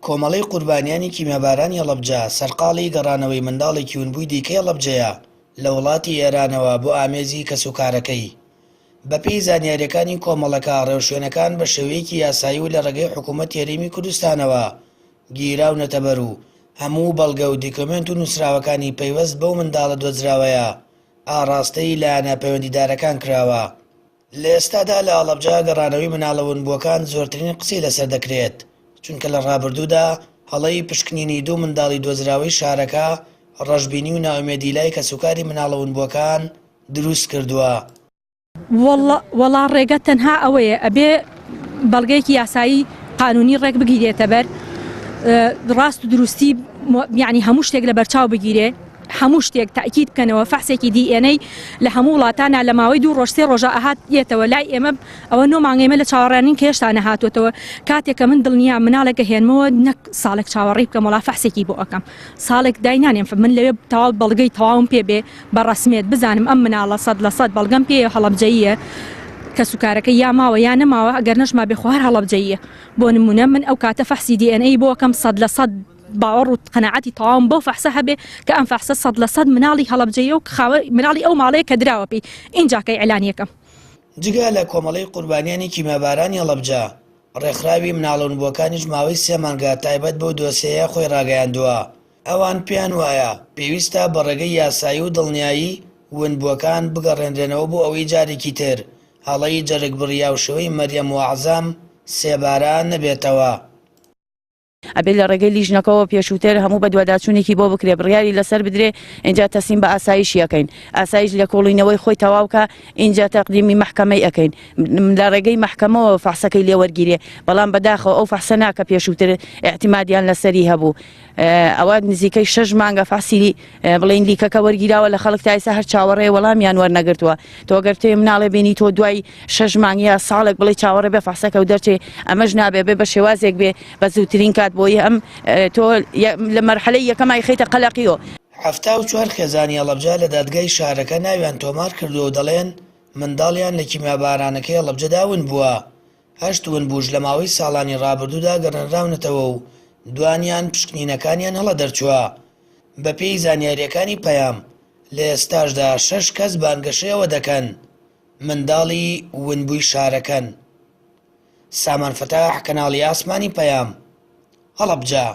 کۆمەڵەی قوربانیانی کیمیابارانی هەڵەبجە سەرقاڵی گەڕانەوەی منداڵێکی ونبووی دیکەی هەڵەبجەیە لە وڵاتی ئێرانەوە بۆ ئامێزی کەسوکارەکەی. بەپێی زانیارییەکانی کۆمەڵەکە، ڕێوشوێنەکان بە شێوەیەکی یاسایی و لە ڕێگەی حکوومەتی هەرێمی کوردستانەوە گیراونەتەبەر و هەموو بەڵگە و دیکۆمێنت و نووسراوەکانی پەیوەست بەو منداڵە دۆزراوەیە ئاڕاستەی لایەنە پەیوەندیدارەکان کراوە. لە ئێستادا لە هەڵەبجە گەڕانەوەی مناڵە ونبووەکان زۆرترین قسەی لەسەر دەکرێت، چونکە لە ڕابردوودا هەڵەی پشکنینی دوو منداڵی دۆزراوەی شارەکە ڕەشبینی و نائومێدی لای کەسوکاری مناڵە ونبووەکان دروست کردووە. وەڵا ڕێگە تەنها ئەوەیە ئەبێ بەڵگەیەکی یاسایی قانونی ڕێک بگیرێتە بەر ڕاست و دروستی یعنی هەموو شتێک لە بەرچاو بگیرێ هەموو شتێک تاکیید بکەنەوە فەحسێکی DNA لە هەموو وڵاتانە لە ماوەی دوو ڕۆژ سێ ڕۆژە ئەهات یەتەوە لای ئێمە ئەوە نۆ مانگەیمە لە چاوەڕێنین کە هێشتا نەهاتوێتەوە کاتێک کە من دڵنیا مناڵێکە هێنمەوە نەک ساڵێک چاوەڕێی بکەم وڵا فەحسێکی بۆ ئەەکەم ساڵێک داینانێم من لەوێ تەواو بەڵگەی تەواوم پێ بێ بە ڕەسمیەت بزانم ئەم مناڵە 100% بەڵگەم پێیە هەڵەبجەییە کەسوکارەکەی یا ماوە یا نەماوە ئەگەر نەشمابێ خۆ هەر هەڵەبجەییە بۆ نمونە من ئەو کاتە فەحسی DNA بۆ ئەکەم 100% باوەڕ و قەناعەتی تەواوم بەو فەحسە هەبێ کە ئەم فەحسە 100% مناڵی هەڵەبجەیە و خاوە مناڵی ئەو ماڵەیە کە دراوە پێی ئینجا کە ئیعلانی ئەکەم. جگە لە کۆمەڵەی قوربانیانی کیمیابارانی هەڵەبجە، ڕێکخراوی مناڵە ونبووەکانیش ماوەی سێ مانگە تایبەت بەو دۆسیەیە خۆی ڕاگەیاندووە. ئەوان پێیان وایە، پێویستە بە ڕێگەی یاسایی و دڵنیایی ونبووەکان بگەڕێنرێنەوە بۆ ئەوەی جارێکی تر هەڵەی جەرگبڕی هاوشێوەی مەریەم و ئەعزەم سێبارە نەبێتەوە. ئەبێ لە ڕێگەی لیژنەکەوە پێشووتر هەموو بەدواداچوونێکی بۆ بکرێ بڕیاری لەسەر بدرێ ئینجا تەسلیم بە ئاسایشی ئەکەین ئاسایش لێکۆڵینەوەی خۆی تەواو کا ئینجا تەقدیمی مەحکەمەی ئەکەین لە ڕێگەی مەحکەمەوە فەحسەکەی لێ وەرگیرێ بەڵام بەداخەوە ئەو فەحسە نا کە پێشووتر ئیعتیمادیان لەسەری هەبوو ئەوە نزیکەی شەش مانگە فەحسی بڵێین لیکەکە وەرگیراوە لە خەڵک تا ئێستا هەر چاوەڕێ وەڵامیان وەرنەگرتووە تۆ گەر تێ مناڵێ بینی تۆ دوای شەش مانگ یا ساڵێک بڵێ چاوەڕێ بێ فەحسەکە و دەرچێ ئەمەش نابێ بێ بە شێوازێک بێ بە زووترین کات بۆی ئەم تۆ لە مەرحەلەی یەکەمای خەیتە قەلەقیەوە. 74 خێزانی هەڵەبجە لە دادگای شارەکە ناویان تۆمار کردووە و دەڵێن، منداڵیان لە کیمیابارانەکەی هەڵەبجەدا ون بووە. هەشت ونبووش لە ماوەی ساڵانی ڕابردوودا گەڕێنراونەتەوە و دوانیان پشکنینەکانیان هەڵە دەرچووە. بەپێی زانیارییەکانی پەیام، لە ئێستاشدا شەش کەس بانگەشەی ئەوە دەکەن منداڵی ونبووی شارەکەن. سامان فەتاح، کەناڵی ئاسمانی پەیام، هەڵەبجە.